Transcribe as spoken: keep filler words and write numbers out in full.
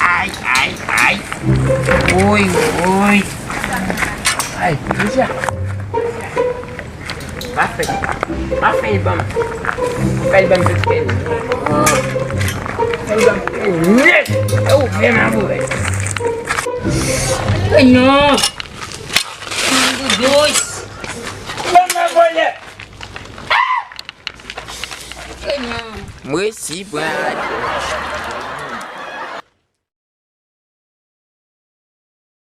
Ay, ay, ay. Woy, woy. Ay, deja. Pa fè, pa fè l ban m. Fè l ban m tout kè l. Fè l ban m tout kè l nèt. E ou menm a bourèt. E non. Doudous. Ban m nan vòlè. E non. M resi pran radòch.